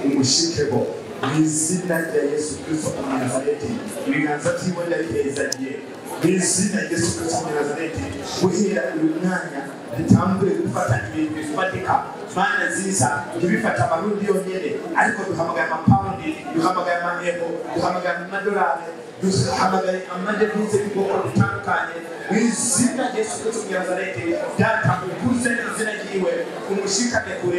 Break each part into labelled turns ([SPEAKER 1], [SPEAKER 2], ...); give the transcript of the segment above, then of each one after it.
[SPEAKER 1] Umushikeho mu izina rya Yesu Kristo wa Nazareti. Ibiganza byiwe ndabihezagiye mu izina rya Yesu Kristo wa Nazareti. Guhera uyu mwanya bitangure gufata ibintu bifatika. Mana nziza, ntibifate amarundi yonyene, ariko duhamagaye amapawundi, duhamagaye amaeuro, duhamagaye amadolari, duhamagaye amadevize y'ubwoko butandukanye mu izina rya Yesu Kristo wa Nazareti. Data, ukuze izina ryiwe, umushikane kure.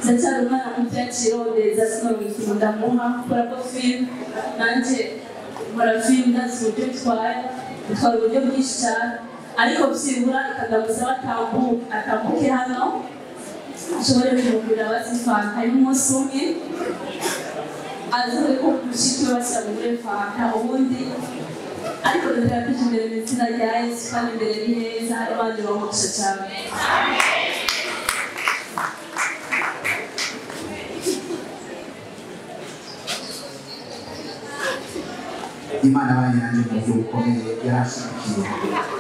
[SPEAKER 2] Ndacyari umwana muto yakirondeza sinumva ndamuha kubera ko filime nanjye nkora filime ndazi uburyo bitwaye, bitwara uburyo bwinshi cyane, ariko byibura ikadamusaba atambuke hano nshobore kumugurira basi fanta y'umunsi umwe, aze ko mushiki we bashyira mugure fanta ubundi. Ariko dutera kwija imbere mu izina rya Yesu, kandi imbere ni heza, Imana ibamugisha cyane.
[SPEAKER 1] Imana abanye nanjye mu buryo bukomeye, yarashigikiye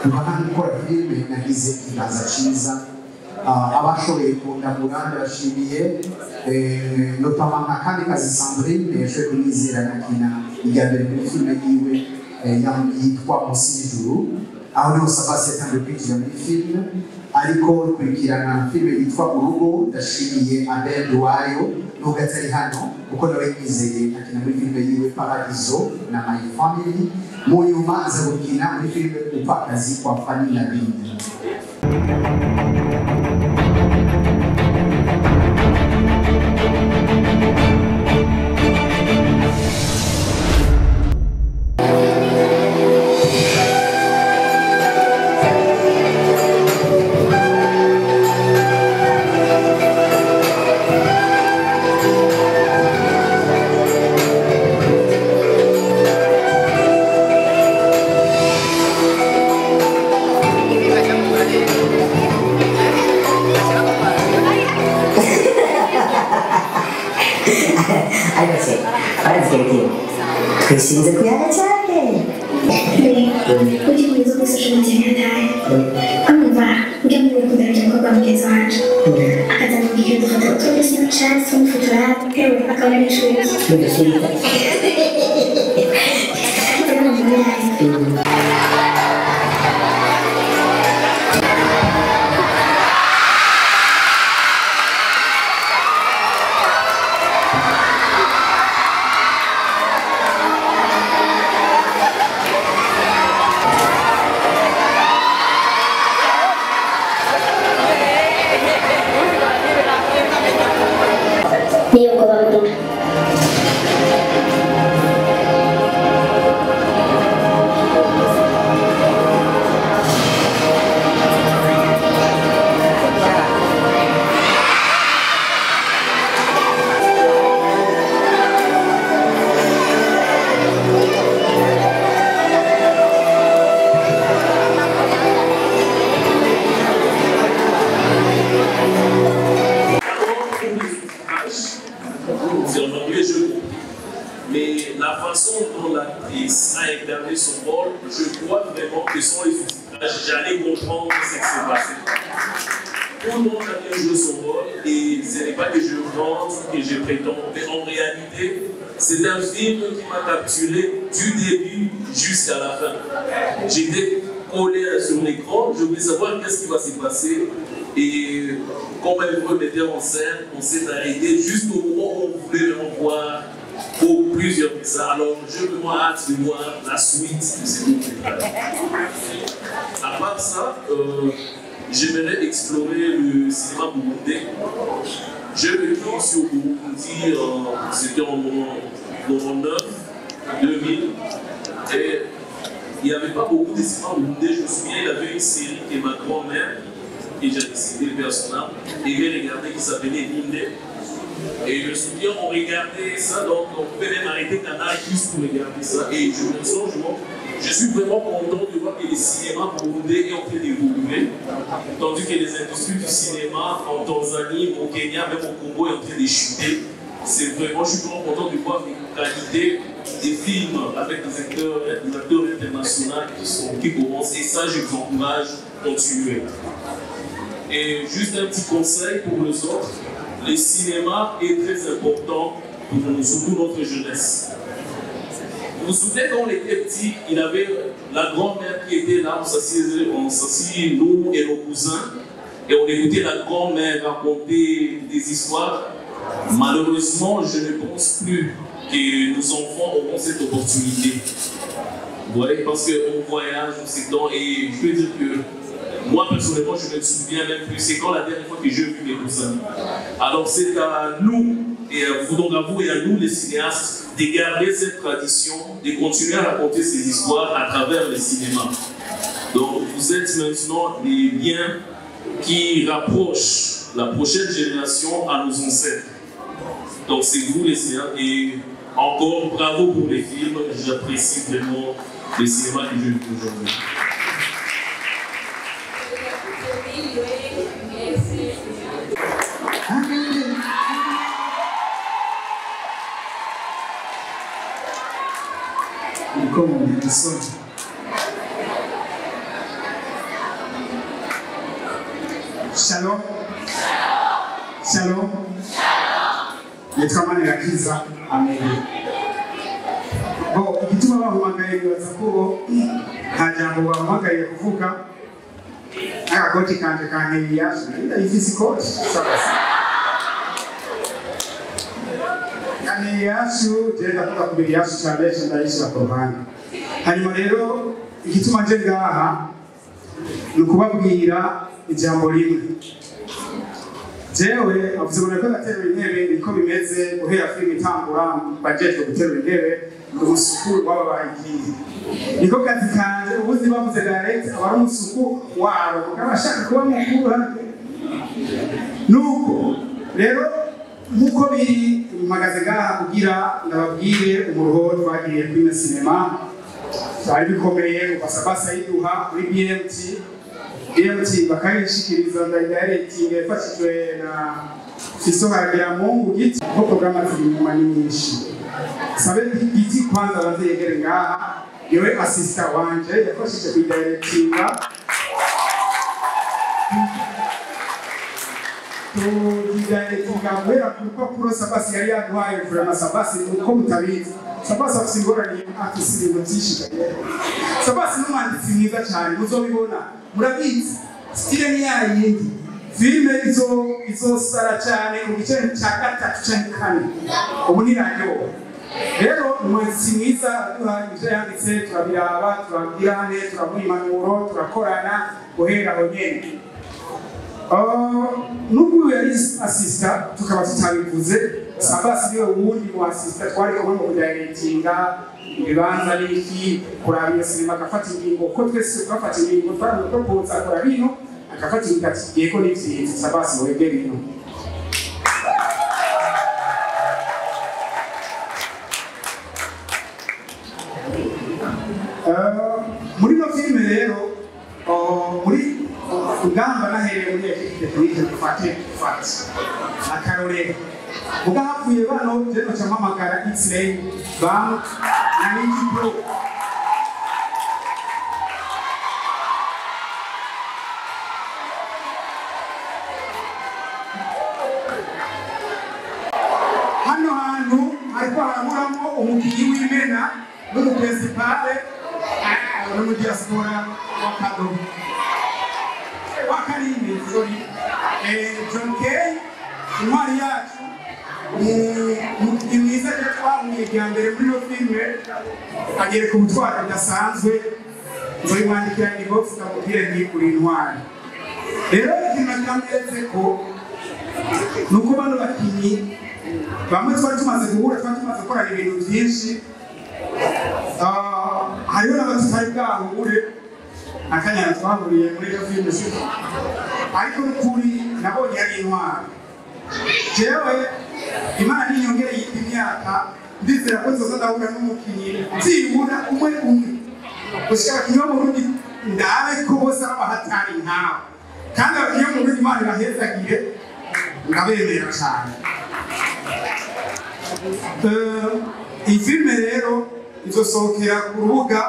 [SPEAKER 1] kuva nta gukora filime nagize ikiganza cyiza. Abashoboye kundamura ndabashimiye, notama nka Kamikazi Sandrine yashoboye kunyizera nkakina irya mbere muri filime yiwe yitwa Munsi y'Ijuru, aho niho Sabasi yatangiye kwinjira muri filime. Ariko kurikirana filime yitwa Urugo, ndashimiye Abel Duwayo nubwo atari hano kuko nawe yizeye akina muri filime yiwe Paradiso na My Family. Mu nyuma aza gukina muri filime Upakazi kwa Fanny Lavine.
[SPEAKER 3] Twishinze kuyaga cyane.
[SPEAKER 4] Ujye mwiza kuri social media nkataye urumva njya muri kugaragara umukobwa mugenzi wacu akazamubwira udufoto two kuri Snapchat tumufotora yewe akabona n'ishuri.
[SPEAKER 5] C'est en anglais, je comprends. Mais la façon dont l'actrice a incarné son rôle, je crois vraiment que sans les sous-titrages, j'allais comprendre ce qui s'est passé. Tout le monde a bien joué son rôle et ce n'est pas que je vante, que je prétends, mais en réalité, c'est un film qui m'a capturé du début jusqu'à la fin. J'étais collé sur l'écran, je voulais savoir qu'est-ce qui va se passer. Et comme elle veut mettre en scène, on s'est arrêté juste au moment où on voulait vraiment voir pour plusieurs messages. Alors j'ai vraiment hâte de voir la suite de ce documentaire. À part ça, j'aimerais explorer le cinéma burundais. J'ai vécu ici au Burundi, c'était en 99, 2000, et il n'y avait pas beaucoup de cinéma burundais. Je me souviens, il y avait une série que ma grand-mère, et j'ai décidé le personnage, aimait regarder, qui s'appelait Ninde. Et je me souviens, on regardait ça, donc on pouvait même arrêter Canal juste pour regarder ça. Et je me souviens, Je suis vraiment content de voir que le cinéma burundais est en train d'évoluer, tandis que les industries du cinéma en Tanzanie, au Kenya, même au Congo, est en train de chuter. C'est vraiment, je suis vraiment content de voir la qualité des films avec des acteurs internationaux qui commencent. Et ça, je vous encourage à continuer. Et juste un petit conseil pour les autres, le cinéma est très important pour nous, surtout notre jeunesse. Vous vous souvenez quand on était petit, il avait la grand-mère qui était là, on s'asseyait, nous et nos cousins, et on écoutait la grand-mère raconter des histoires. Malheureusement, je ne pense plus que nos enfants auront cette opportunité. Vous voyez, parce qu'on voyage, on s'étend, et je peux dire que moi, personnellement, je ne me souviens même plus. C'est quand la dernière fois que j'ai vu mes cousins. Alors, c'est à nous, et à vous, donc à vous et à nous, les cinéastes, de garder cette tradition, de continuer à raconter ces histoires à travers le cinéma. Donc, vous êtes maintenant les liens qui rapprochent la prochaine génération à nos ancêtres. Donc, c'est vous, les cinéastes, et encore bravo pour les films. J'apprécie vraiment le cinéma que je vis aujourd'hui.
[SPEAKER 1] Shalom. Shalom. Nitwa Manirakiza Amelie. Bo igituma bampamagaye nibaza ko nta jambo bampamagaye kuvuga. Agakoti kanje kankeye ndayifise ikoti. Kankeye yacu je ndavuga kubiri yacu cyane ndayishira ku ruhande. Hanyuma rero igituma nje ngaha ni ukubabwira ijambo rimwe. Jewe avuze ngo nako naterura intebe niko bimeze guhera filime itangura bajejwe guterura intebe ni umusuku w'aba bayigiye. Niko kazi kanje ubuzi bavuze direct aba ari umusuku wabo kuko abashaka kuba mukuru. Nuko rero nkuko biri mpagaze ngaha kugira ndababwire umuruho twagiye kuri sinema byari bikomeye ubasabasa yiduha kuri BMT BMT bakayishikiriza ndayidirecting yafashijwe na Fiso Hagiramungu giti ko programa ziri inyuma ni nyinshi. Sabe giti kwanza banze yegere ngaha niwe assistant wanje yafashije kuyidirectinga. Tuyidirectinga guhera ku rupapuro Sabasi yari yaduhaye vraiment Sabasi uko mutabizi. Sabasi afise ingorane afise ibintu byinshi cyane. Sabasi n'umwanditsi mwiza cyane muzobibona. Murabizi style ni yayindi. Filime izosara cyane mu gice cya gatatu cyangwa kane. Ubu ni radio. Rero umwanditsi mwiza aduha ibyo yanditse turabiraba, turabwirane, turamuha impanuro, turakorana guhera aho nyene. Nubwo yari assistant tukaba tutabivuze, Sabasi niwe wundi mu assistant twari kumwe mu kudirectinga ibibanza n'iki kuraba iyo sinema agafata ingingo kuko twese twafata ingingo twaramupropoza akora bino agafata ingingo ati yego ni vyiza Sabasi wegere bino. Muri no filime rero muri ugamba nahereye muri equipe technique dufate akarorero muga hapfuye bano je no camamagara X-ray bam na Ninja Pro. Hano hantu hariko haramuramwo umukinyi w'imena n'umuprincipale n'umudiaspora wa Kadogo wa Karindi, sorry, John Kay, intwari yacu ni mwiza rero twahuye bwa mbere muri iyo filime agereka ubutwari budasanzwe nzoyimwandikira inbox ndamubwire nti uri intwari. Rero ikintu nakamweretse ko ni uko bano bakinyi bamwe twari tumaze guhura twari tumaze gukorana ibintu byinshi, hariho n'abatutari bwahure akanyana twahuriye muri iyo filime siko, ariko n'ukuri nabonye ari intwari. Jewe Imana ninyongere yindi myaka ndizera ko nzoza ndahura n'umukinyi byibura umwe umwe Gushika abakinyi bo mu Burundi ndabe ko bose ari abahatari nkawe. Kandi abakinyi bo mu Burundi Imana ibahezagire, ndabemera cyane. Iyi filime rero izosohokera ku rubuga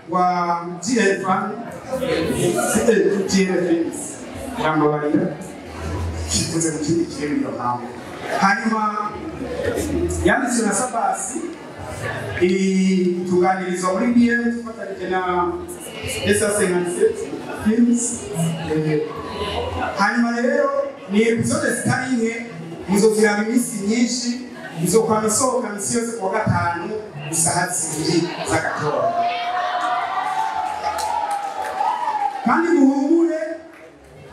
[SPEAKER 1] rwa GF GF Rambabarira kivuze mu kindi kirimi iyo mpamvu. Hanyuma yanditswe na Sabasi, itunganirizwa muri BM dufatanyije na SA57 Films. Hanyuma rero ni episode zitari nke, muzoziraba iminsi myinshi, izokwama isohoka misi yose kuwa gatanu isaha 2 z'agatondo. Kandi muhumure,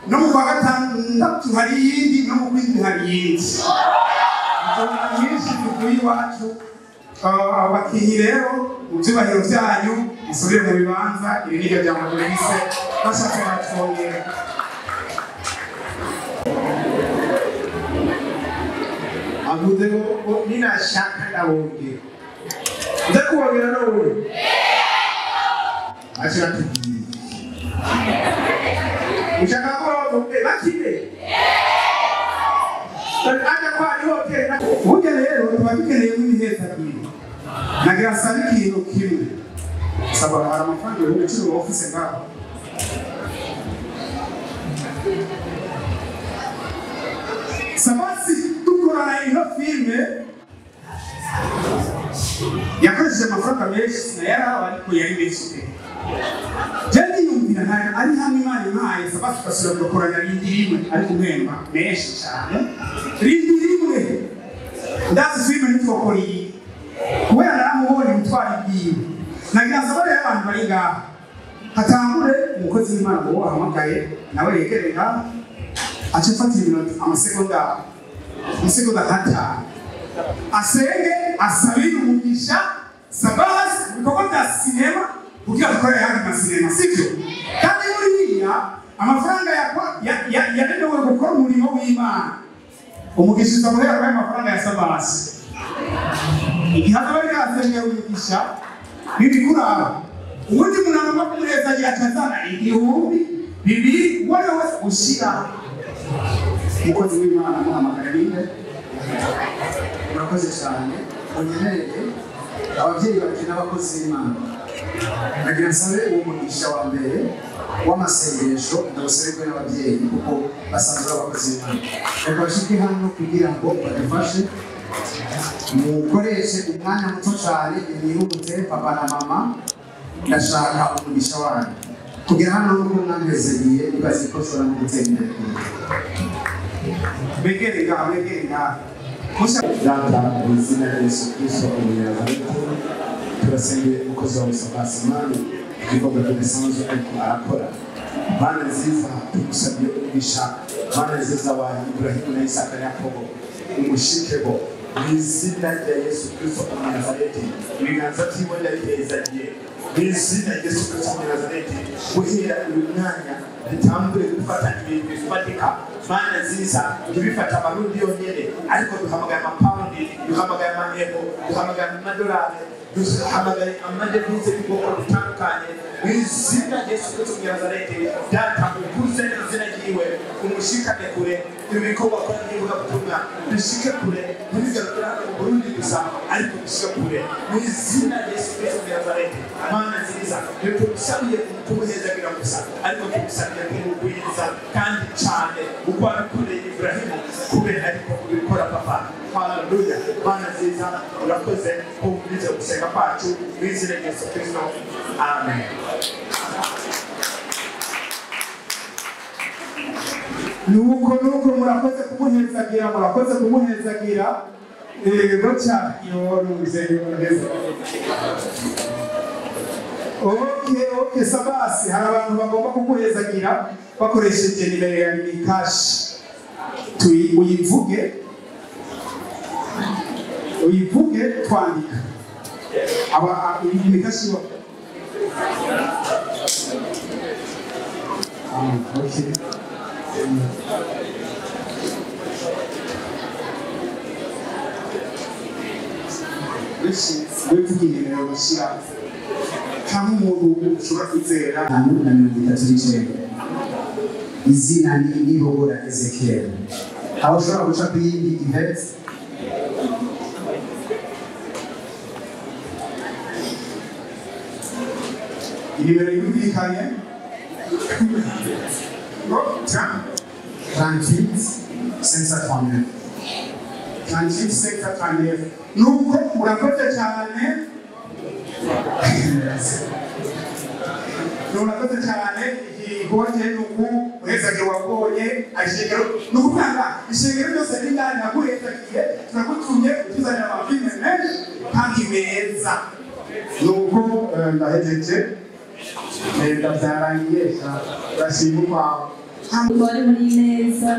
[SPEAKER 1] no mu kwa gatandatu hari iyindi, no mu kwindwi hari iyindi. Inzoga nyinshi zivuye iwacu. Abakinyi rero mu byubahiro byanyu musubire mu bibanza, ibi nibyo bya Modernise bashatse baratwongera.
[SPEAKER 3] Avuze ngo ninashaka ndabongera, nza kubongera n'ubu aca atubwiye ushaka ko bakine aja kwa ni hoteli.
[SPEAKER 1] Burya rero tuba dukeneye nk'imihezagiro. Nagira nsabe ikintu kimwe, saba hari amafaranga 10,000 wowe ufise ngaho. Sabasi dukorana ino filime yakoresheje amafaranga menshi, sinayaraba ariko yari menshi pe. Je niyumvira ntayo ari hamwe Imana impaye Sabasi tugasubira tugakorana rindi rimwe, ariko umuhemba menshi cyane rindi rimwe. Ndazi filime ntitwakora iyi kubera naramubonye ubutwari bwiwe. Nagira nsaba rero abantu bari ngaha hatangure umukozi w'Imana ngo wahamagaye nawe yegere ngaha ace afatira iminota amasegonda 5 asenge asabire umugisha Sabasi mu bikorwa bya sinema kugira dukore ayandi masinema, sibyo? Kandi buriya amafaranga yaremewe gukora umurimo w'Imana, umugisha uza guhera kuri ayo mafaranga ya Sabasi. Igihe azaba ariko arasengera umugisha ntibikuraba, ubundi umuntu agomba kumuhezagira aca azana 1000, 2000, uwo ari we wese ushira. Umukozi w'Imana amuhamagara ninde?
[SPEAKER 6] Murakoze cyane, munyemerere ababyeyi banje n'abakozi b'Imana. Nagira nsabe uwo mugisha wa mbere w'amasengesho ndawusabirwe n'ababyeyi kuko basanzwe ari abakozi b'Imana. Reka bashike hano kugira ngo badufashe, mukoreshe umwanya muto cyane, mwihute. Papa na mama, ndashaka umugisha wanyu kugira hano n'ubwo mwampezegiye nibaze ko nshobora no gutera imbere.
[SPEAKER 1] Begere ngaha, begere ngaha.
[SPEAKER 3] Data, mu izina rya Yesu Kristo Umunyanazareti, turasengeye umukozi wawe Sabasi Mani igikorwa kidasanzwe ariko arakora. Mana nziza, tugusabye umugisha. Mana nziza wa Ibrahimu na Isaka na Yakobo, umushikebo mu izina rya Yesu Kristo Umunyanazareti. Ibiganza byiwe ndabihezagiye mu izina rya Yesu Kristo Umunyanazareti. Guhera uyu mwanya bitangure gufata ibintu bifatika. Mana nziza, ntibifate amarundi yonyene, ariko duhamagaye amapawundi, duhamagaye amaeuro, duhamagaye amadolari, duhamagaye amadevize y'ubwoko butandukanye mu izina rya Yesu Kristo Umunyanazareti. Data, ukuze izina ryiwe, umushikane kure, ibikorwa akora by'ivugabutumwa bishike kure, ntibigarukire hano mu Burundi gusa, ariko bishike kure mu izina rya Yesu Kristo Umunyanazareti. Mana nziza, ntitugusabiye kumuhezagira gusa, ariko tugusabiye kumugwiriza kandi cyane uko wabikoreye Ibrahimu kube ariko ubikora papa. Haleluya. Mana nziza, urakoze kumviriza gusenga kwacu mu izina rya Yesu Kristo, amen.
[SPEAKER 1] Nuko murakoze kumuhezagira, murakoze kumuhezagira. Yego cyane, yoruze. Okay, Sabasi, hari abantu bagomba kuguhezagira bakoresheje nimero ya Lumicash. Uyivuge twandika. Aba Lumicash yo. Okay. Benshi wivuga inimero bashyira
[SPEAKER 3] Cyangwa umuntu ushobora kwizera.
[SPEAKER 1] 539. Izina ni Nibogora Ezekiel. Aho ushobora guca ku yindi Yvette.
[SPEAKER 3] Inimero yumvikanye ngo
[SPEAKER 1] 38 539.
[SPEAKER 3] 38 539. Nuko urakoze cyane, urakoze cyane. Igikorwa cye nuku uhezagiye wabonye ishengero, ni ukuvuga ngo ishengero ryose n'indani naguhezagiye, turagutumye utuzanira amafilime menshi kandi meza. Nuko ndahejeje, ndabyarangiye, ndashima ukwawe.
[SPEAKER 2] Bari muri neza.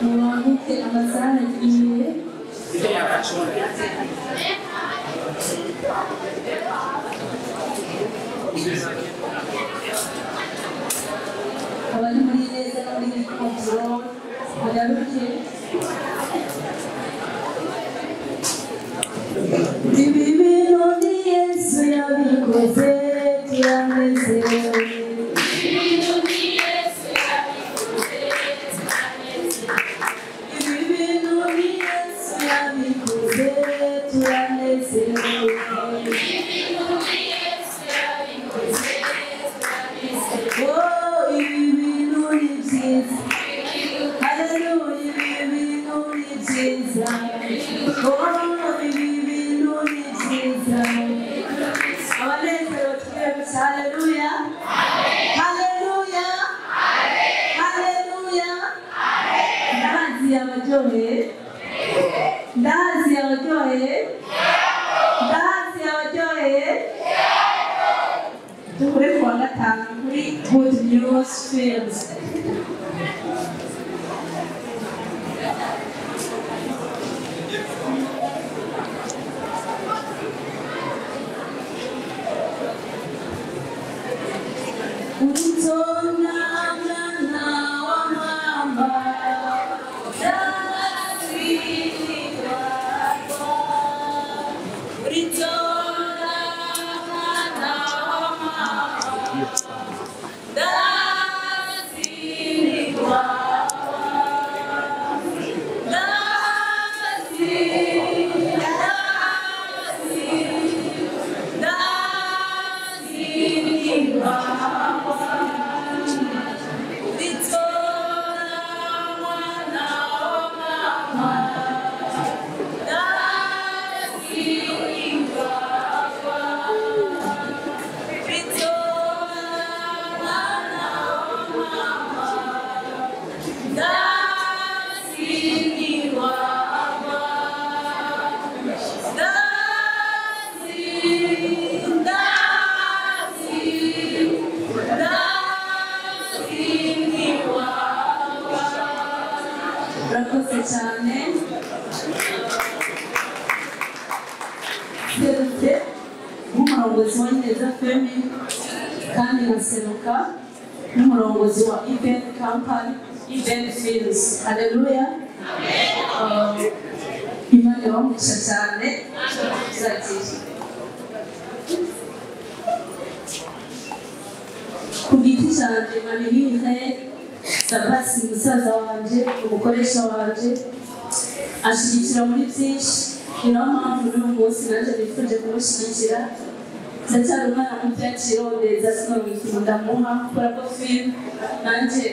[SPEAKER 2] Mubanguke, amasaha agiye. Abari muri neza no muri control munyaruke. Ibi bintu ni Yesu yabikoze, turanezerewe. Ibi bintu ni Yesu yabikoze, turanezerewe. Oh, ibi bintu ni byiza. Haleluya, ibi bintu ni byiza. Oh, ibi bintu ni byiza. Abanezerewe tubwire gusa haleluya. Haleluya. Haleluya. Ndahazi yabaryoheye. Ndahazi yabaryoheye. Ndahazi yabaryoheye. Duhure kuwa gatanu kuri Good News Films. Utona mwana wa mama, ndazirwa. Uritona mwana wa mama, ndazirwa. Ndazirwa. Uritona mwana wa mama, ndazirwa. Uritona mwana wa mama, ndazirwa. Urakoze cyane. Serutse nk'umurongozi wa Neza Femi, kandi nkaseruka n'umurongozi wa Event Company, Event Films. Haleluya. Imana ibamugisha cyane. Tuzagira ku giti cyanjye Manibinte Sabasi, musaza wanje, umukoresha wanje, ashyigikira muri byinshi. Ni nayo mpamvu n'uyu munsi nanjye nifuje kumushyigikira. Ndacyari umwana muto yakirondeza, sinabona ikintu ndamuha kubera ko filime nanjye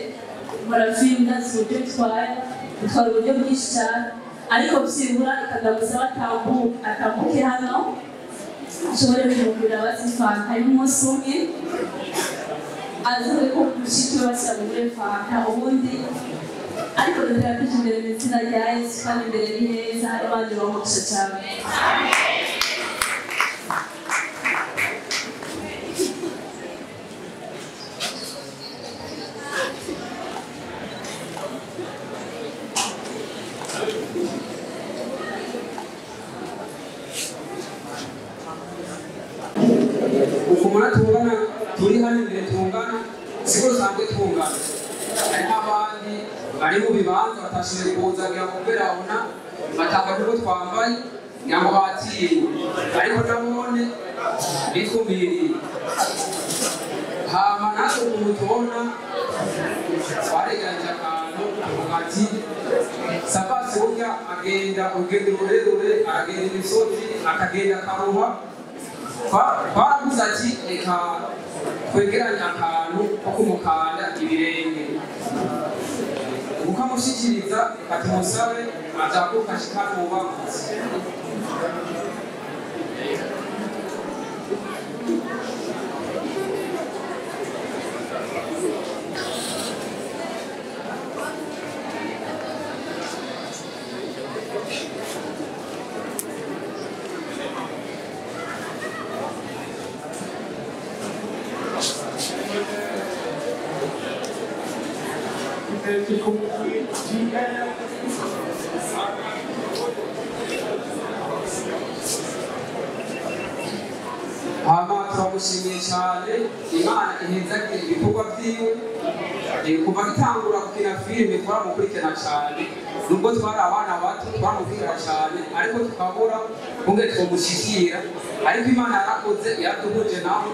[SPEAKER 2] nkora filime, ndazi uburyo bitwaye, bitwara uburyo bwinshi cyane, ariko byibura ikadamusaba atambuke hano nshobore kumugurira basi fanta y'umunsi umwe, azi ko mushiki we bashyira muri fanta ubundi. Ariko dutera tujya imbere mu izina rya Yesu, kandi imbere ni heza. Abandi bamugisha cyane.
[SPEAKER 7] Ukumara tungana, turi hano imbere tungana, siko dusanzwe tungana, harimo abandi. Bari mu bibanza batashoboye kuza kugira ngo kubera babona batanga kuko twambaye ngira ngo batiye, ariko nabone bitwumiriye. Hama natwe ukuntu tubona twaregeranije akantu tuvuga ati Sabasi burya agenda urugendo rurerure, aragenda imisozi, akagenda akaruha. Twaravuze ati reka twegeranye akantu ko kumukanda ibirenge, ukamushyikiriza reka tumusabe azaguka ashikane ububangutse. Hama turamushimiye cyane, Imana ihezagire ibikorwa byiwe. Kuva gitangura gukina filime twaramukurikirana cyane, nubwo twari abana bato twaramukurikirana cyane, ariko tukabura kumwe twomushyikira, ariko Imana yarakoze yaraduhuje nawe,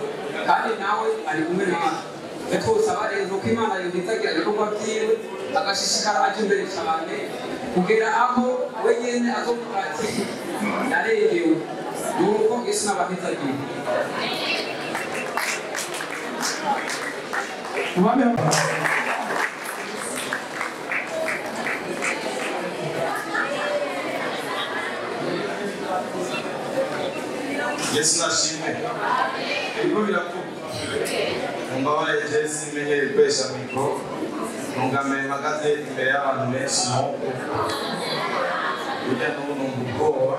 [SPEAKER 7] kandi nawe ari kumwe natwe. Twosaba rero ko Imana yohezagira ibikorwa byiwe, agashishikara aja imbere cyane kugera aho we nyene azovuga ati narerewe. Nuko Yesu n'abahezagira.
[SPEAKER 8] Yesu nashimwe. Ibigo biravuga mumbabarire jewe simenyereye gukoresha mikoro, ntungame mpagaze imbere y'abantu benshi nk'uko burya n'ubu numva ubwoba.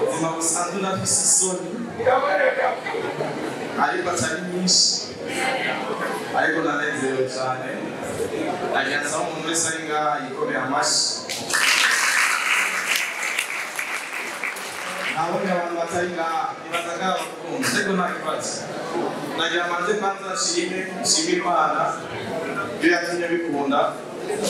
[SPEAKER 8] Ubuzima busanzwe ndafise isoni ariko atari nyinshi, ariko ndanezerewe cyane. Nagira nsaba umuntu wese ari ngaha yikomeye amashyi. Nabonye abantu batari ngaha nibaza ko abakunzi, ariko nta kibazo. Nagira manze kwanza nshime Imana ibyo yatumye bikunda,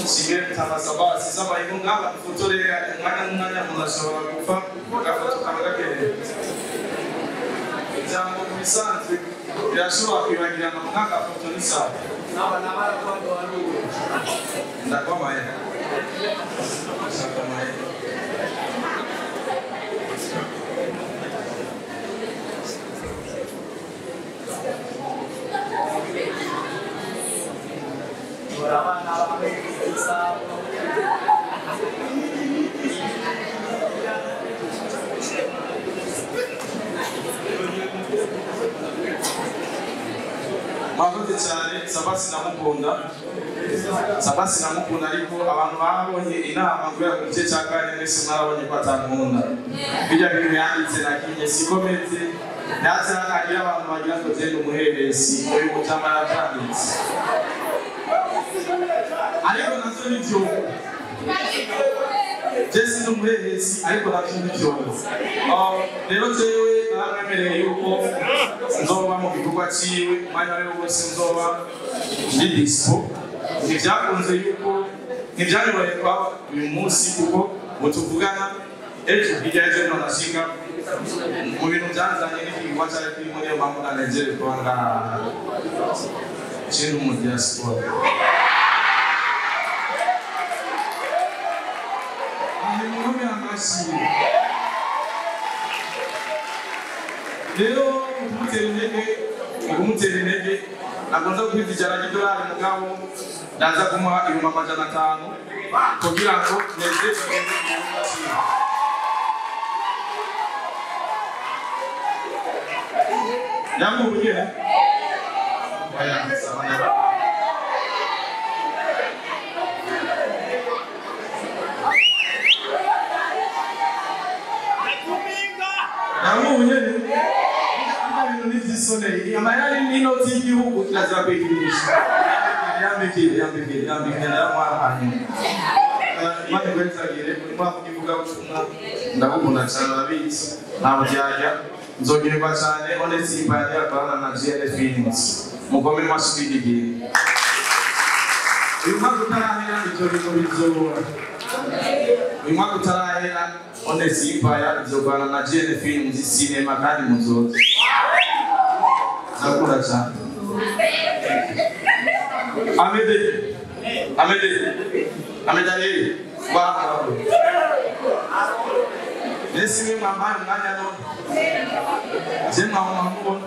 [SPEAKER 8] nshimire Mutama Sabasi z'amayiko ngaha dufotorera umwanya n'umwanya, umuntu ashobora gupfa agafoto kaba gakenewe. Ijambo mu bisanzwe birashobora kwibagirana mu nk'agafoto n'isaha. Ndakwamaye. Ndakwamaye. Mwakoze cyane. Sabasi ndamukunda, Sabasi ndamukunda, ariko abantu babonye inama kubera ku gice cya kane mwese mwarabonye ko atankunda. Bijya bintu yanditse nakinye siko meze, ndetse hagira abantu bagira ngo genda umuheresi uyu mutama yarabyanditse, ariko navyo ni vyo. Je sindi umuheresi ariko navyo ni vyo. Rero jewe naramwemereye yuko nzoba mu gikorwa ciwe umwanya wariwo wose nzoba ndi dispo. Ntivyakunze yuko ntivyanyoroheye kwaba uyu munsi kuko mutuvugana ejo hirya y'ejo niho nashika mu bintu byanzanye n'igikorwa cyari kirimo, niyo mpamvu nanezerewe kuba ngaha je ndi mu diaspora. Amashyi. Rero mu kumutera intege ntabwo nza gukwiza ijana ry'idolari, mugabo ndaza kumuha 500,000 kugira ngo nezerwe n'igikorwa cyiwe. Yamuhuye? Oya, sawa na. Yamuhuye? Ibintu n'ivyisoneye amayari n'inoti y'igihugu kirazira kwikinisha. Yambikire ndayamuha hanyuma. Imana igwezagire umwaka ukivugabutumwa ndagukunda cyane urabizi, nta buryarya nzogerwa cyane. Honest Impaya akorana na GL Films, mukome amashyi igihe. Uyu mwaka utarahera ivyo bintu bizobora. Uyu mwaka utarahera Honest Empire izogwana na GN Films cinema kandi muzoza. Ndakunda cyane. Amede Amede Amede wa Nesi mwe mwambaye umwanya none. Je mwamubona.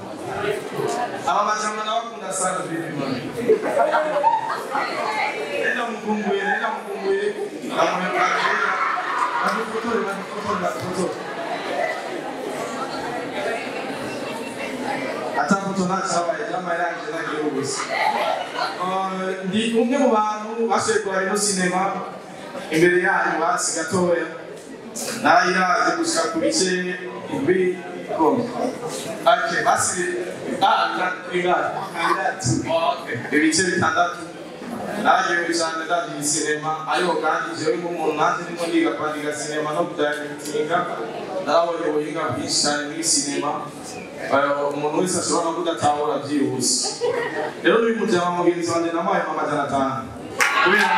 [SPEAKER 8] Aba bajama ndabakunda sana bibi mwana. Nenda mukumbuye, nenda mukumbuye. Ndamuhembakira. Badufotore, badufotore, badufotore. Atafoto ntacabaye, jama yarangije nagiye gusa. Ndi umwe mu bantu bashoboye kuraba ino sinema imbere yanyu basi gatoya. Narayiraze gushika ku bice indwi. Okay, basi okay, ibice bitandatu. Naragiye cyane ndagiye sinema ariko kandi jewe nk'umuntu nanjye ndimo niga kwandika sinema no kudayitinga narabonye ubuhinga bwinshi cyane muri sinema. Umuntu wese ashobora no kudatahura byihuse. Rero n'uyu mujama mugenzi wanjye namuhaye 500 kubera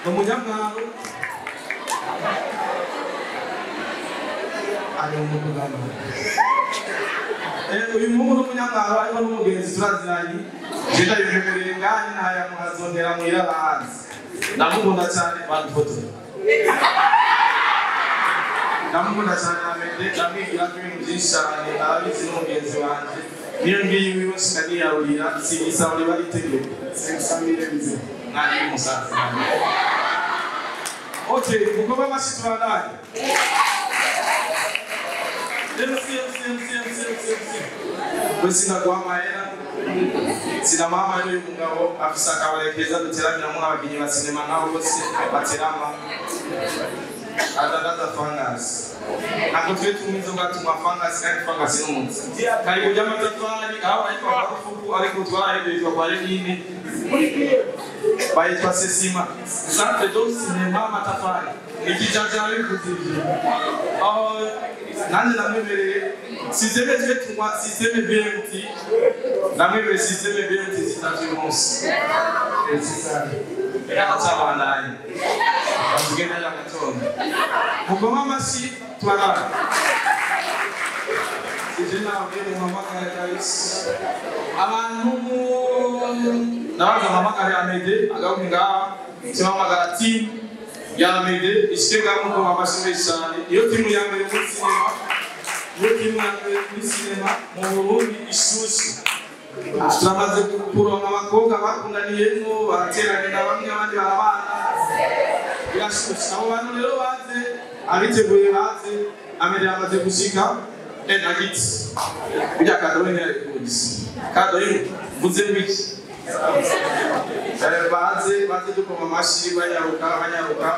[SPEAKER 8] ni umunyamwaro ari umugabo. Uyu muhungu n'umunyamwaro ariko n'umugenzi turaziranye. Je ndabimemereye ngahe ntayamuhazondera muhira hanze. Ndamukunda cyane badufotora. Ndamukunda cyane Amede, ndamwigira ko ibintu byinshi cyane arabizi n'umugenzi wanjye. Niyo ngiyi wiwe nshika sigisaba riba ritegeko. Nani umusaza. Okay, mukoma amashyi tubandanye. MC MC MC MC MC. We sinaguha amahera. Sinamuha amahera uyu mugabo afise akabare keza duteramiramwo abakinyi ba sinema nk'abo bose baterama. Adandaza fangasi. Ntabwo twe tunywa inzoga tunywa fangasi kandi fangasi n'umutsi. Kari kurya amatafari aho bayitwa kwa Rufuku ariko twarahinduye yitwa kwa Lenine. Bayitwa Sesima. Centre do Cinema Amatafari. Ikijanja bivuze ivyo. Nanjye namwemereye système twe tunywa système BMT. Namwemereye système BMT zitatu uyu munsi. Reka tugenda y'agatondo. Mukoma amashyi tubagana. Ije nawe muhamagare kabisa. Abantu ndabaza mpamagare Amede agaruke ngaha kimpamagara team ya Amede ishike ngaha mukoma amashyi menshi cyane. Iyo timu ya mbere muri sinema, iyo timu ya mbere muri sinema mu Burundi ishushe. Turamaze kuronka abakobwa bakundaniyemo barateranye na bamwe abandi barabana. Birashushe. Abo bantu rero baze abiteguye baze Amede yamaze gushika nagiti. Burya kado we ntiyarikuzi. Kado mvuze ngwiki. Baze baze dukoma amashyi banyaruka banyaruka.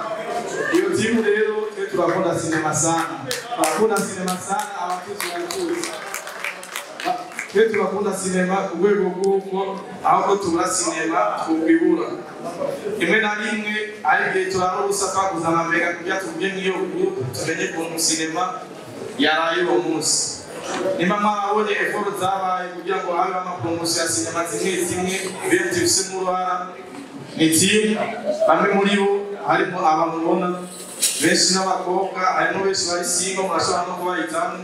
[SPEAKER 8] Iyo timu rero twe turakunda sinema sana. Turakunda sinema sana abatuzi baratuzi. Twe turakunda sinema ku rwego rw'uko aho tubura sinema twibura. Rimwe na rimwe ari igihe turara ubusa twaguze amamega kugira tuvuge nk'iyo group tumenye ukuntu sinema yaraye uwo munsi. Nimba mwabonye effort zabaye kugira ngo habe amapromosiyo ya sinema zimwe zimwe BMT ifisemo uruhara ni team bamwe muri bo harimo abamubona benshi n'abakobwa harimo benshi bari single murashobora no kubayitamo.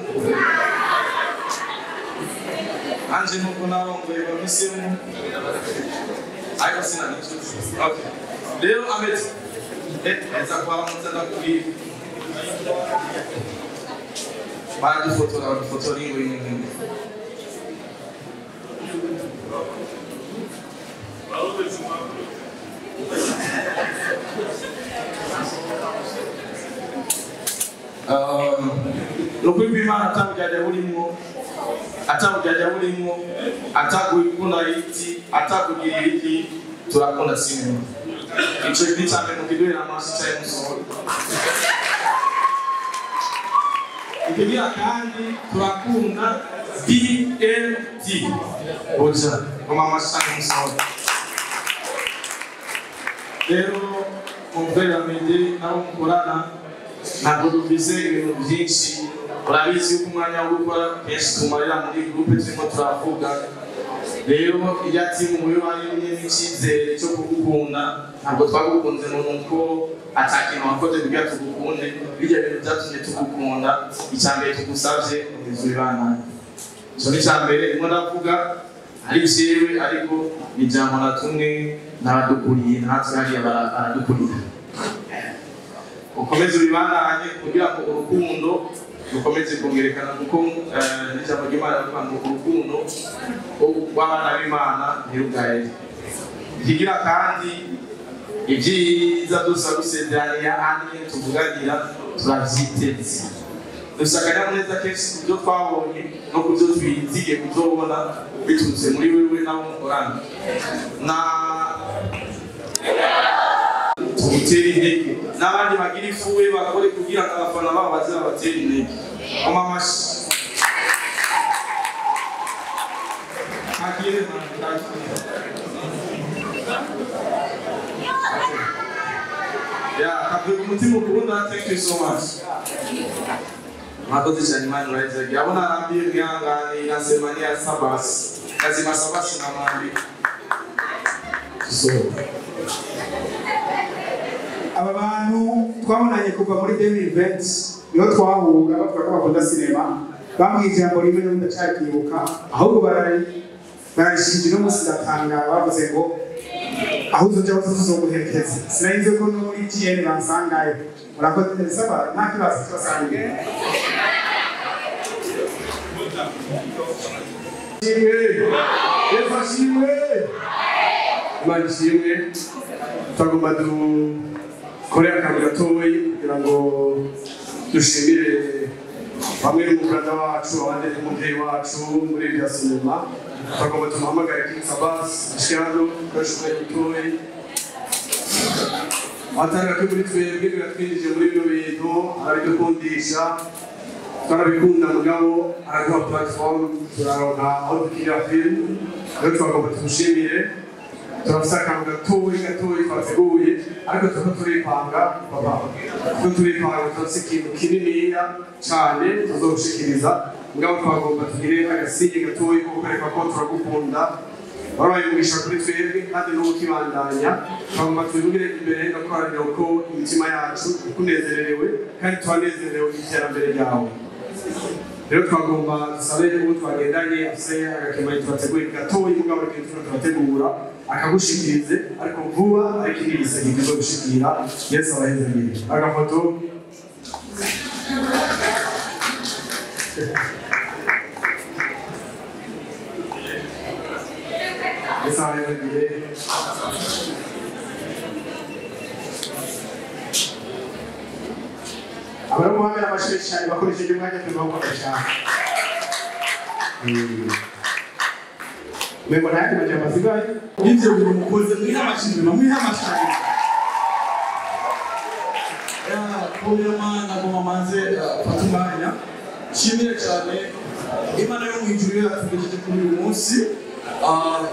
[SPEAKER 8] Anje nuko narongoye bamisemo ariko sinanicuza. Okay. Rero Amede eza kubaramutsa ndakubwira. Baradufotora badufotora ingo imwe. Nukuri kw'Imana atabujyajya burimwo, atabujyajya burimwo, atagukunda iki, atakugira iki, turakunda sinema. Ico ni icya mbere mukiduhera amaso icyayi musohora. Ikigira kandi turakunda BMT. Boja, ngoma amashyi musohora. Rero umubyeyi Amede nabo mukorana ntabwo dufise ibintu byinshi. Urabizi yuko umwanya wo gukora kenshi tumarira muri groupe turimo turavuga. Rero irya timu muri warimye n'icyizere cyo kugukunda, ntabwo twagukunze ngo nuko atakintu wakoze kugira tugukunde, bijya bintu byatumye tugukunda. Icya mbere tugusabye komeza ubibana. Icyo ni icya mbere ndimo ndavuga ari jewe, ariko ni ijambo natumwe n'abadukuriye, natwe hariya baradukuriye. Ukomeze ubibananye kugira ngo urukundo rukomeze kongerekana, kuko n'ijambo ry'Imana rivuga ngo urukundo rw'abana b'Imana ntirugahere. Ikigira kandi ibyiza dusa gusezeraniya hamwe tuvuganira turavyiteze. Dufise akanyamuneza kenshi ku byo twabonye no ku byo twizigiye kuzobona biturutse muri wewe n'abo mukorana. Na tugutere intege n'abandi bagira ifuwe bakore kugira ngo abafana babo baze babatere intege. Koma amashyi. Kakire mwana, kakire. Yeah, kavuye ku mutima ukunda, thank you so much. Mwakoze cyane, Imana ibahe. Abo narambiye mwihangane, nasema ni ya Sabasi. Lazima Sabasi namwambia. So
[SPEAKER 1] aba bantu twabonanye kuva muri 2020 niho twahura bavuga ko bakunda sinema, bambwiye ijambo rimwe n'ubu ndacyakibuka, ahubwo bararishije no munsi ndatangara, bavuze ngo aho uzoja hose tuzoguherekeza. Sinari ko no muri GN bansangayo. Murakoze saba, nta kibazo tubasangiye.
[SPEAKER 3] Yesu ashimwe. Imana ishimwe. Twagomba dukore akantu gatoyi kugira ngo dushimire bamwe n'umuganda wacu, abandi n'umubyeyi wacu muri bya sinema. Twagomba tumuhamagare King Sabas ashike hano dukoreshe umwanya mutoyi. Atari bake muri twebwe biratwinjije muri bino bintu, arabidukundisha, twarabikunda mugabo araduha platform turaronka aho dukinira film. Rero twagomba tumushimire. Turafise akantu gatoyi gatoyi twateguye, ariko turiko turipanga papa, turiko turipanga, turafise ikintu kininiya cane tuzogushikiriza. Mugabo twagomba tugire agasinye gatoyi ko kwereka ko turagukunda, warabaye umugisha kuri twebwe kandi n'ubu ukibandanya. Twagomba tubivugire imbere no kuharanira ko imitima yacu ikunezererewe kandi twanezerewe iterambere ryawe. Rero twagomba dusabe uwo twagendanye afise agakemanyi twateguye gatoyi, mugabo reka turiko turategura akagushikirize, ariko vuba ariko ikindi giseke kizogushikira. Yesu abahezagire. Agafoto. Yesu abahezagire.
[SPEAKER 1] Abari amashyi cyane bakoresheje umwanya tugakoresha. Mwe nayandi majambo asigaye.
[SPEAKER 9] Ivyo bintu mukoze mwiha amashyi, mwiha amashyi. Premièrement, nagomba manze fata umwanya nshimire cyane Imana yo mu ijuru yatugejeje kuri uyu munsi,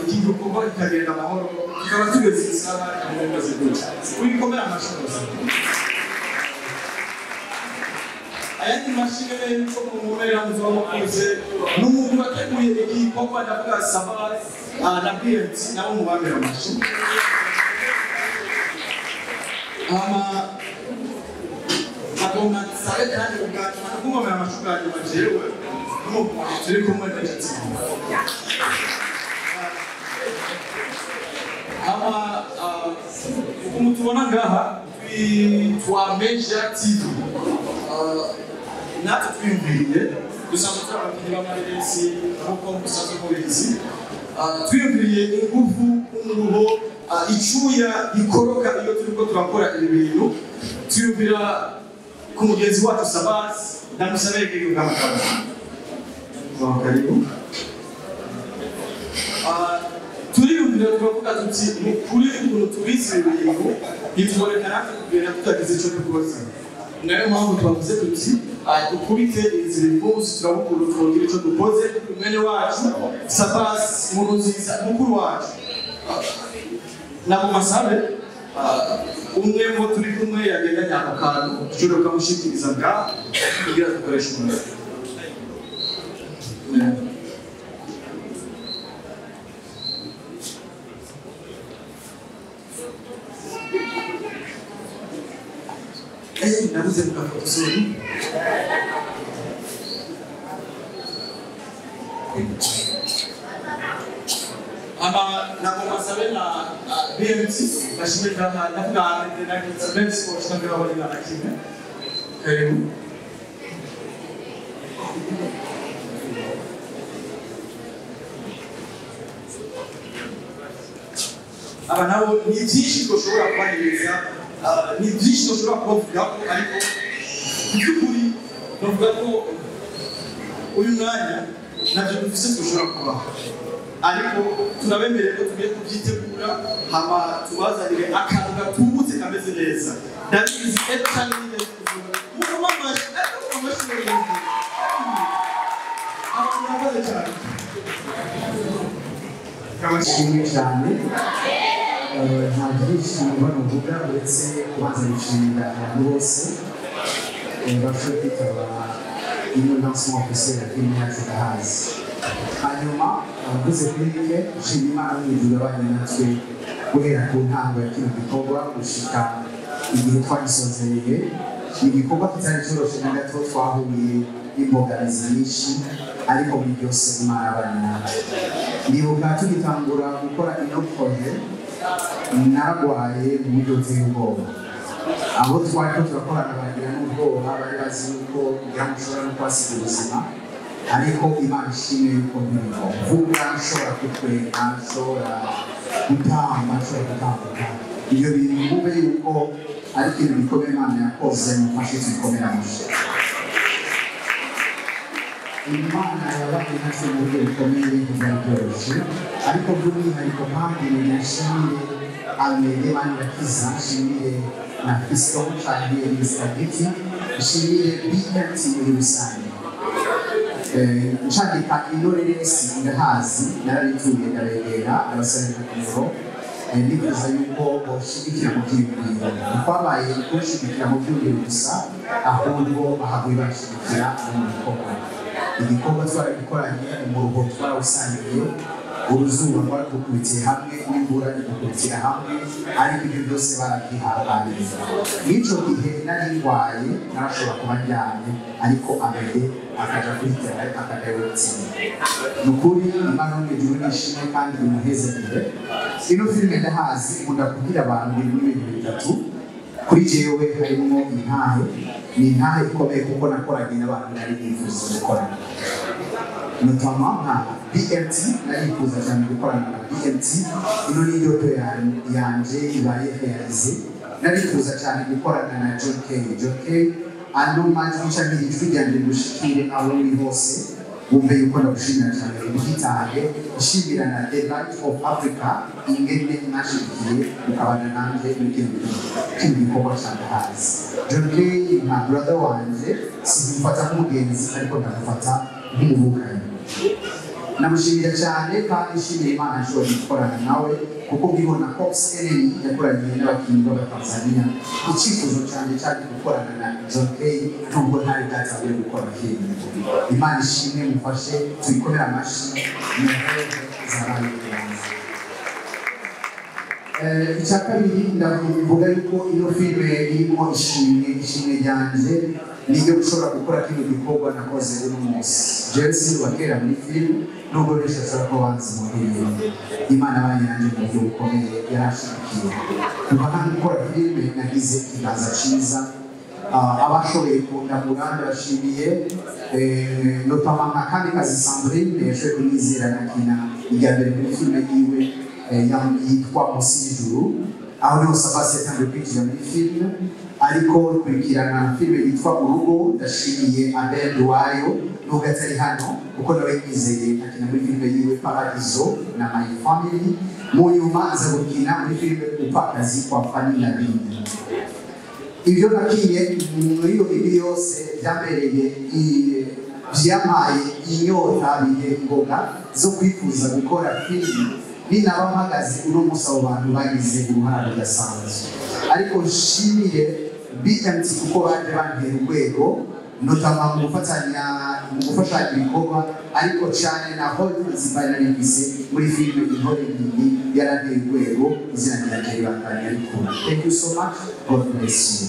[SPEAKER 9] iki gikorwa kikagenda amahoro, tukaba tugeze isaha imaze gutya. Wikomera amashyi gusa. Ayandi mashyi yuko mumumera muzoba mukoze n'umuntu wateguye iki gikorwa, ndavuga Sabas na BMT nabo mubamera amashyi. Ama agomba nsabe kandi ubwa nyuma no kumomera amashyi bwa nyuma jewe n'umuntu turi kumwe n'inshuti. Ama ukuntu tubona ngaha twitwa Meja TV. Natwe twiyumviriye dusanzwe turi abakinnyi b'amareresi nk'uko musanzwe mubizi, twiyumviriye ingufu, umuruho, icyuya ikoroka iyo turiko turakora ibi bintu. Twiyumvira ku mugenzi wacu Sabas, ndamusabe karibu. Turiyumvira turavuga tuti ni ukuri ukuntu tubizi ibi bintu ntituboneka natwe kugenda tutagize ico dukoze. Nayo mpamvu twavuze tuti dukubite inzira impuzu, turabukunda twogira ico dukoze. Mwene wacu Sabas Nkurunziza mukuru wacu nagomba nsabe umwe mu turi kumwe yagendanye ako kantu dushobora kukamushikiriza ngaha kugira dukoreshe umwanya. Nabuze mu gafoto sorry. Ama nagomba sabe na BMT bashimwe ngaha ndavuga na Benz Sports kandi babona na kimwe. Karibu. Aba nabo ni byinshi dushobora kubahereza, ni byinshi dushobora kubavuga ko, ariko by'ukuri bavuga ko uyu mwanya ntabyo dufise dushobora kubaha, ariko tunabemereye ko tugiye kubyitegura hama tubazanire akantu gatubutse kameze neza. Ndabizi ejo cyangwa hirya y'ukuzuba mukoma amashyi, ariko amashyi neza. Abantu murakoze cyane.
[SPEAKER 1] Ndabashimiye cyane. Nta byinshi bavuga uretse kubanza gushimira abantu bose bashoboye kwitaba ino lancement officiel ya filime yacu Ndahazi. Hanyuma abavuze kuri bike, nshima Imana mu ijuru yabanye natwe guhera ku ntango ya kino gikorwa gushika igihe twagisozereye. Ni igikorwa kitari cyoroshe na gato, twahuye n'imbogamizi nyinshi, ariko muri byose Imana yabanye natwe. Ndibuka tugitangura gukora ino projet naragwaye mu buryo buteye ubwoba. Abo twari turakorana baragira n'ubwoba, bari bazi yuko ngira ngo nshobora no kuhasiga ubuzima, ariko Imana ishimwe yuko nkiriho. Mvuga nshobora kutwenga, nshobora gutamba, nshobora gutambuka. Ibyo bintu mwumve yuko ari ikintu gikomeye Imana yakoze, mufashe tubikomere amashyi. Imana yabaye natwe mu buryo bukomeye ntibyari byoroshye, ariko by'umwihariko kandi nashimire Amede Manirakiza, nshimire na Fiston canke Mr. Giti, nshimire BMT muri rusange. Ncandika inoreresi Ndahazi, narabituye ndabegera ndabasabira nimero, nifuza yuko boshigikira mu byiyumviro. Ntitwabaye kushigikira mu byiyumviro gusa, ahubwo bahaguye bashigikira mu bikorwa. Igikorwa twaragikoranye, umuruho twarawusangiye, uruzuba rwadukubitiye hamwe n'imvura idukubitira hamwe, ariko ibyo byose barabyihanganira. N'ico gihe nari ndwaye, narashobora kuba ndyamye, ariko Amede akaja kuri terrain akajayo gutsinda. Ni ukuri Imana yo mu ijuru nishimwe kandi imuhezagire. Ino filime Ndahazi nkunda kubwira abantu ibintu n'ibintu bitatu. Kuri jewe harimo intahe, ni intahe ikomeye kuko nakoranye n'abantu nari nifuza gukorana, notamment nka BMT. Narifuza cyane gukorana na BMT, ino ni indoto yanje ibaye réalisée. Narifuza cyane gukorana na John K. John K ano majwi canke ijwi ryanje gushikire aho uri hose, wumve yuko ndagushimira cyane ubwitange. Nshimira na The Light of Africa ingene mwashigikiye mukabana nanje muri kino gikorwa ca Ndahazi. John K nka brother wanje, simufata nk'umugenzi ariko ndamufata nk'umuvukanyi. Namushimira cyane kandi nshimira Imana nshobora gukorana nawe, kuko mbibona Cox Enemy yakoranye n'abakinnyi b'Abatanzania. Icyifuzo cyanjye cyari gukorana na John K nubwo ntari bwatanguye gukora filime. Imana ishimwe, mufashe tuyikomere amashyi muhehe zabaye ingenzi. Icya kabiri ndavuga yuko ino filime irimo ishimwe, ishimwe ryanje ni iryo gushobora gukora kino gikorwa nakoze uno munsi. Jewe si uwa kera muri filime, nubwo benshi bashobora kuba banzi mu ndirimbo. Imana yabanye nanjye mu buryo bukomeye, yarashigikiye. Kuva ntangiye gukora filime nagize ikiganza ciza. Abashoboye kundamura ndabashimiye, notamment nka Kamikazi Sandrine yashoboye kunyizera nkakina irya mbere muri filime yiwe yitwa Munsi y'Ijuru, aho niho Sabasi yatangiye kwinjira muri filime. Ariko kurikirana filime yitwa Urugo, ndashimiye Abel Duwayo nubwo atari hano, kuko nawe yizeye akina muri filime yiwe Paradiso na My Family. Mu nyuma aza gukina muri filime Upakazi kwa Fanny Lavine. Ibyo nakinye muri iyo migwi yose byambereye byampaye inyota bihe ingoga zo kwifuza gukora filime. Ninaba mpagaze uno munsi abo bantu bagize uruhare rudasanzwe, ariko nshimire BMT kuko baje bantera urwego, notamment mu gufatanya mu gufashanya ibikorwa, ariko cyane na Hollywood nari muri filime Intore Nini yaranteye urwego, izina ryanjye ribandanya rikura. Thank you so much, God bless you.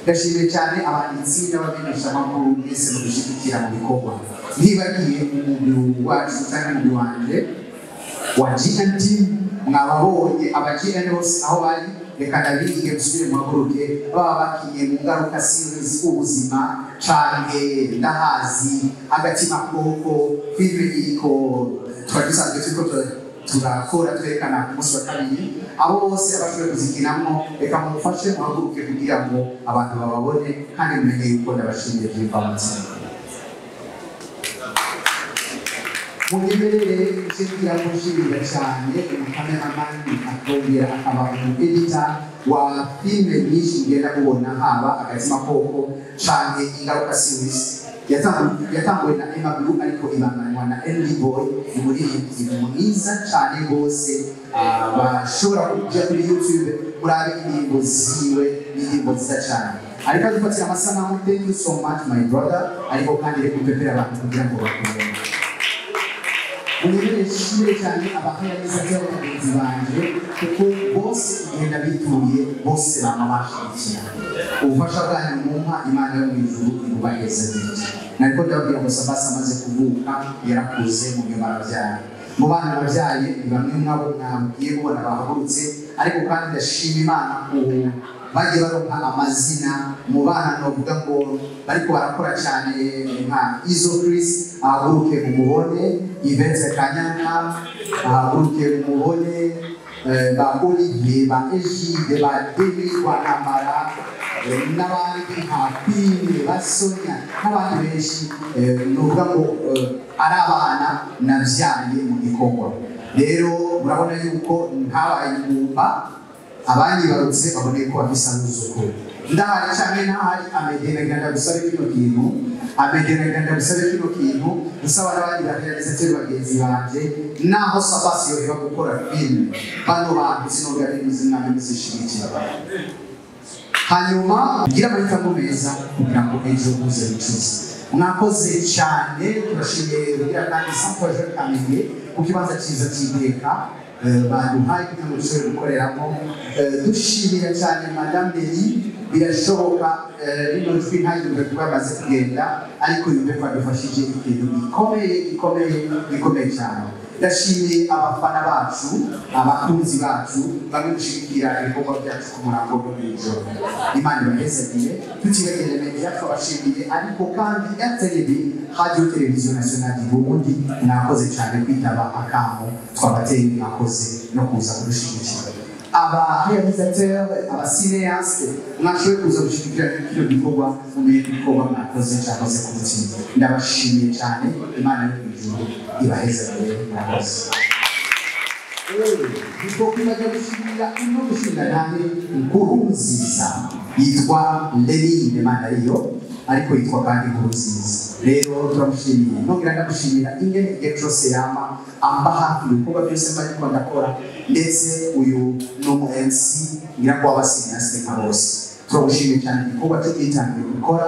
[SPEAKER 1] Ndashimiye cyane abanditsi n'abamenyeshamakuru mwese mudushyigikira mu bikorwa. Ntibagiye umubiri wacu cyangwa umubiri wanjye wa GNT, mwababonye aba GN bose aho bari, reka ndabinginge musubire muhaguruke, baba bakinye mu ngaruka series ubuzima canke ndahazi agatima koko filime iriko twari dusanzwe turiko turakora twerekana ku munsi wa kabiri. Abo bose abashoboye kuzikinamwo, reka mumufashe muhaguruke kugira ngo abantu bababone kandi mumenye yuko ndabashimiye by'imvamutima. Munyemerere nshimira kushimira cyane umukameramani akongera akaba umu editor wa filime nyinshi ngenda mubona, haba agatima koko canke ingaruka series yatanguwe na Emma Blue ariko ibanganywa na Henry Boy, ni umuririmbyi mwiza cyane rwose. Bashobora kuja kuri YouTube murabe indirimbo ziwe, ni indirimbo nziza cyane. Ariko adufatira amasanamu, thank you so much my brother, ariko kandi reka upepere abantu kugira ngo bakubone. Munyemerere nshimire cyane abaharaniriza bagenzi banje, kuko bose igihe nabituye bose bama bashyigikiye. Ubufasha bwanyu mumpa, Imana yo mu ijuru ibubahezagire. Nariko ndababwira ngo Sabasi amaze kuvuka yarakuze, mu nyuma arabyara. Mu bana nabyaye ni bamwe mwabo mwabwiye mubona bahagurutse, ariko kandi ndashima Imana ku bagiye baronka amazina mu bana novuga ngo bariko barakora cyane nka Izo Chris, ahaguruke mumubone, Yvette Kanyana ahaguruke mumubone, ba Olivier, ba Egide, ba Demi Rwanamara, n'abandi nka Queen, ba Sonia n'abandi benshi, novuga ngo ari abana nabyaye mu gikorwa. Rero murabona yuko ntabaye ingumba, abanyibarutse babone ko bafise abuzukuru. Ndahari canke ntahari, Amede nagira ndagusabe kino kintu, Amede nagira ndagusabe kino kintu, gusaba n'abandi barealisateur bagenzi banje, naho Sabasi yoheba gukora filime, bano bantu sinongera n'izina muzishigikira. Hanyuma gira amahitamo meza kugira ngo ejo muze mucuze. Mwakoze cyane, turashimiye kugira kandi Centre Jeune Kamenge ku kibanza cyiza cy'iteka baduhaye kugira ngo dushobore gukoreramo. Dushimira cyane Madame Nelly, birashoboka rino jwi ntayumve kuba yamaze kugenda, ariko yumve ko adufashije ikintu gikomeye gikomeye gikomeye cyane. Ndashimiye abafana bacu, abakunzi bacu bamwe gushigikira ibikorwa byacu ku murango no mw'ijoro. Imana ibahezagire. Tutibagire media twabashimiye, ariko kandi RTNB, Radio Television Nationale du Burundi, mwakoze cyane kwitaba akamo twabateye, mwakoze no kuza kudushigikira. Aba réalisateur, aba cinéaste, mwashoboye kuza gushigikira kino gikorwa, mumenye ko ibikorwa mwakoze cyakoze ku mutima. Ndabashimiye cyane, Imana yo mw'ijuru ibahezagire, mwakoze. Ntitwokwibagirwa gushimira ino mushingantahe Nkurunziza, yitwa Lenine Manariyo, ariko yitwa kandi Nkurunziza. Rero turamushimiye, nongera ndamushimira ingene igihe cose yama amba hafi mu bikorwa byose mba ndiko ndakora, ndetse uyu ni umu MC ngira ngo w'abasinyasite nka bose. Turamushimiye cyane igikorwa cyo kwitangira gukora.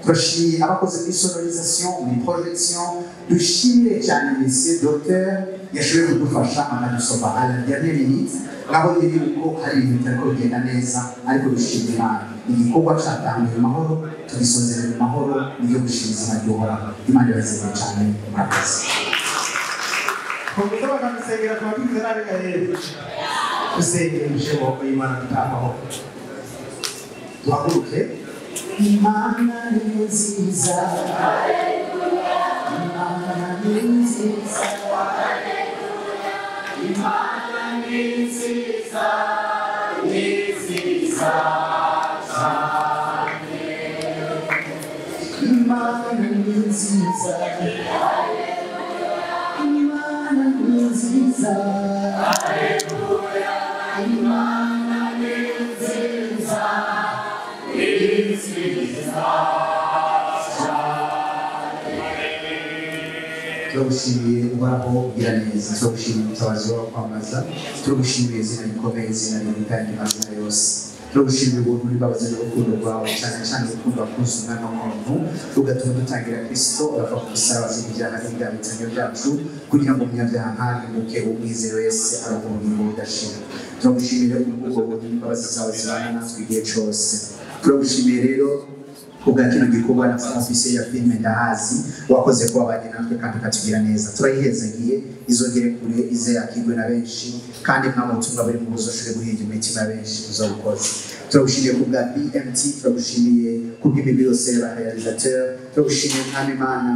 [SPEAKER 1] Turashimiye abakoze muri sonorisation, muri projection. Dushimire cyane monsieur docteur yashoboye kudufasha akadusova à la dernière minute. Mwabonye yuko hari ibintu bitariko bigenda neza, ariko dushimira Imana. Igikorwa cyatanguye mu mahoro, tugisozere mu mahoro, nibyo gushima izina ry'Uhoraho. Imana ibazere cyane, murakoze.
[SPEAKER 6] Komeza bakamusengera ku batumize nabi gahera. Dusengere ibishebo Imana tutamaho. Duhaguruke.
[SPEAKER 1] Imana ni nziza, Imana ni nziza,
[SPEAKER 10] Imana ni nziza, ni nziza cyane.
[SPEAKER 1] Imana ni nziza, Imana ni nziza, Imana ni nziza,
[SPEAKER 10] ni nziza cyane.
[SPEAKER 1] Turagushimiye Uhoraho ugira neza, turagushimiye umutabazi wawe kwambaza, turagushimiye izina rikomeye, izina riruta andi mazina yose. Turagushimiye ubuntu n'imbabazi n'urukundo rwawe, cyane cyane urukundo wakunze umwana w'umuntu, rugatuma dutangira Kristo agapfa ku musaraba azira ibyaha n'ibyabitanyo byacu, kugira ngo umunyabyaha ntarimbuke, umwizero wese aronke ubugingo budashira. Turagushimiye ubwo buntu n'imbabazi zawe zibana natwe igihe cyose. Turagushimiye rero kubwa kino gikorwa na ofisiye ya filime Ndahazi wakoze ko wabanye natwe kandi ukatugira neza. Turayihezagiye izogere kure, ize yakirwe na benshi, kandi mwama ubutumwa buri mu buzoshobore guhinga imitima ya benshi uzabukoze. Turagushimiye kubwa BMT, turagushimiye kubw'imigwi yose y'aba réalisateur, turagushimiye Mwami Imana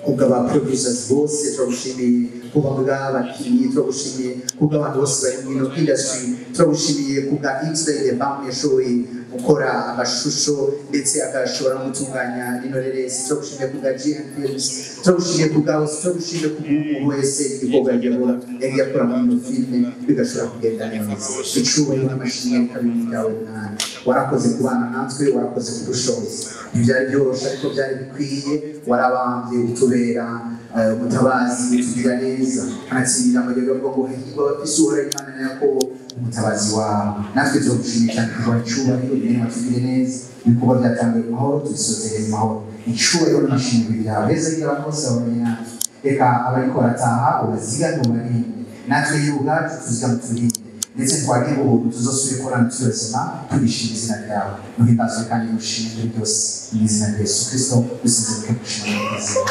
[SPEAKER 1] kubw'aba producers bose, turagushimiye kubw'abakinnyi, turagushimiye kubw'abantu bose bari muri ino industry, turagushimiye kubwa X-Ray the Bank yashoboye gukora amashusho ndetse agashobora no gutunganya rino reresi, turagushimiye kubwa GM Films, turagushimiye kubwa bose, turagushimiye kubw'umuntu wese igikorwa yagiye akora muri ino filime bigashobora kugenda neza. Icubahiro n'amashimwe kabiri byawe Mwami, warakoze kubana natwe, warakoze kudushoboza. Ntibyari byoroshe ariko byari bikwiye, warabambye utubera umutabazi, utugira neza. Anatsinda amajyambere avuga ngo hahirwa abafise Uhoraho Imana na Yakobo umutabazi wawe. Natwe turagushimiye cyane kuba icubahiro ibintu watugiriye neza, ibikorwa byatangiwe mu mahoro tubisozereye mu mahoro. Icubahiro n'amashimwe byawe heza yigira abantu bose babonye natwe. Reka abariko barataha ubazigame ubarinde, natwe iyo ubwacu tuzigame turinde, ndetse twagira ubuntu tuzosubire kubona turi bazima tubishima izina ryawe. Muhimbazwe kandi mushime muri byose mu izina rya Yesu Kristo dusize gushima mu izina.